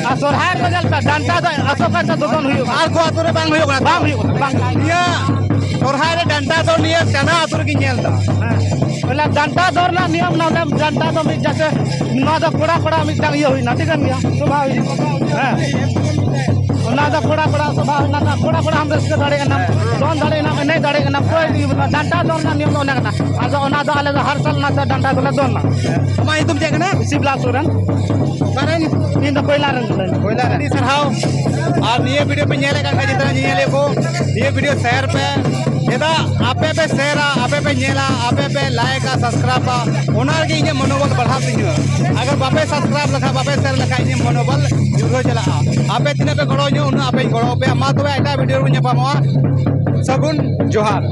ᱟᱨ ᱥᱚᱨᱦᱟᱭ ᱨᱮᱫᱚ ᱧᱮᱞ ᱯᱮ, ᱰᱟᱱᱴᱟ ᱫᱚ ᱟᱥᱚᱠᱟᱭ ᱛᱮ ᱫᱚᱫᱚᱱ ᱦᱩᱭᱩᱜᱼᱟ᱾ ᱟᱨ ᱠᱚ ᱟᱹᱛᱩ ᱨᱮ ᱵᱟᱝ ᱦᱩᱭᱩᱜ ᱠᱟᱱᱟ᱾ ᱵᱟᱝ ᱦᱩᱭᱩᱜ ᱠᱟᱱᱟ, ᱵᱟᱝ ᱦᱩᱭᱩᱜ ᱠᱟᱱᱟ᱾ ᱱᱤᱭᱟᱹ ᱥᱚᱨᱦᱟᱭ ᱨᱮ ᱰᱟᱱᱴᱟ ᱫᱚ ᱱᱤᱭᱟᱹ ᱴᱟᱱᱟ ᱟᱹᱛᱩ ᱨᱮᱜᱮᱧ ᱧᱮᱞ ᱮᱫᱟ᱾ ᱦᱮᱸ, ᱵᱚᱞᱮ ᱰᱟᱱᱴᱟ ᱫᱚ ᱨᱮᱱᱟᱜ ᱱᱤᱭᱚᱢ ᱢᱮᱱᱟᱜᱼᱟ, ᱰᱟᱱᱴᱟ ᱫᱚ ᱢᱤᱫ ᱡᱟᱥᱮ ᱱᱚᱣᱟ ᱫᱚ ᱠᱚᱲᱟ ᱠᱚᱲᱟ ᱢᱤᱫᱴᱟᱝ ᱤᱭᱟᱹ ᱦᱩᱭᱱᱟ, ᱴᱷᱤᱠᱟᱹᱱ ᱜᱮᱭᱟ, ᱥᱚᱵᱷᱟ ᱦᱩᱭᱱᱟ᱾ ᱦᱮᱸ, ᱚᱱᱟ ᱫᱚ ᱠᱚᱲᱟ ᱠᱚᱲᱟ ᱥᱚᱵᱷᱟ ᱦᱩᱭᱱᱟ, ᱠᱚᱲᱟ ᱠᱚᱲᱟ ᱦᱚᱸ ᱨᱟᱹᱥᱠᱟᱹ ᱫᱟᱲᱮᱭᱟᱜ ᱠᱟᱱᱟ, ᱫᱚᱱ ᱫᱟᱲᱮᱭᱟᱜ ᱠᱟᱱᱟ, ᱮᱱᱮᱡ ᱫᱟᱲᱮᱭᱟᱜ ᱠᱟᱱᱟ, ᱚᱠᱚᱭ ᱰᱟᱱᱴᱟ ᱫᱚᱱ ᱨᱮᱱᱟᱜ ᱱᱤᱭᱚᱢ ᱫᱚ ᱚᱱᱟ ᱠᱟᱱᱟ᱾ ᱟᱫᱚ ᱚᱱᱟ ᱫᱚ ᱟᱞᱮ ᱫᱚ ᱦᱟᱨ ᱥᱟᱞ ᱚᱱᱟ ᱫᱚ ᱰᱟᱱᱴᱟ ᱫᱚᱞᱮ ᱫᱚᱱᱟ᱾ ᱟᱢᱟᱜ ᱧᱩᱛᱩᱢ ᱪᱮᱫ ᱠᱟᱱᱟ? ᱥᱤᱵᱞᱟ ᱥᱚᱨᱮᱱ᱾ ᱚᱠᱟᱨᱮᱱ? ᱤᱧ ᱫᱚ ᱠᱚᱭᱞᱟ ᱨᱮᱱ ᱠᱟᱹᱱᱟᱹᱧ᱾ ᱠᱚᱭᱞᱟ ᱨᱮᱱ᱾ ᱟᱹᱰᱤ ᱥᱟᱨᱦᱟᱣ᱾ ᱟᱨ ᱱᱤᱭᱟᱹ ᱵᱷᱤᱰᱤᱭᱳ ᱯᱮ ᱧᱮᱞᱮᱫ ᱠᱟᱱ ᱠᱷᱟᱱ, ᱡᱮᱛᱮ ᱧᱮᱧᱮᱞᱤᱭᱟᱹ ᱠᱚ, ᱱᱤᱭᱟᱹ ᱵᱷᱤᱰᱤᱭᱳ ᱥᱮᱭᱟᱨ ᱯᱮ᱾ ᱪᱮᱫᱟᱜ ᱟᱯᱮ ᱯᱮ ᱥᱮᱭᱟᱨᱟ, ᱟᱯᱮ ᱯᱮ ᱧᱮᱞᱟ, ᱟᱯᱮ ᱯᱮ ᱞᱟᱭᱤᱠᱟ, ᱥᱟᱵᱥᱠᱨᱟᱭᱤᱵᱟ, ᱚᱱᱟ ᱨᱮᱜᱮ ᱤᱧᱟᱹᱜ ᱢᱚᱱᱳᱵᱚᱞ ᱵᱟᱲᱦᱟᱣ ᱛᱤᱧᱟᱹ᱾ ᱟᱜᱟᱨ ᱵᱟᱯᱮ ᱥᱟᱵᱥᱠᱨᱟᱭᱤᱵ ᱞᱮᱠᱷᱟᱱ, ᱵᱟᱯᱮ ᱥᱮᱭᱟᱨ ᱞᱮᱠᱷᱟᱱ, ᱤᱧᱟᱹᱜ ᱢᱚᱱᱳᱵᱚᱞ ᱧᱩᱨᱦᱟᱹ ᱪᱟᱞᱟᱜᱼᱟ᱾ ᱟᱯᱮ ᱛᱤᱱᱟᱹᱜ ᱯᱮ ᱜᱚᱲᱚ ᱤᱧᱟᱹ, ᱩᱱᱟᱹᱜ ᱟᱯᱮᱧ ᱜᱚᱲᱚ ᱟᱯᱮᱭᱟ᱾ ᱢᱟ ᱛᱚᱵᱮ, ᱮᱴᱟᱜ ᱵᱷᱤᱰᱤᱭᱳ ᱨᱮᱵᱚᱱ ᱧᱟᱯᱟᱢᱚᱜᱼᱟ᱾ ᱥᱟᱹᱜᱩᱱ ᱡᱚᱦᱟᱨ᱾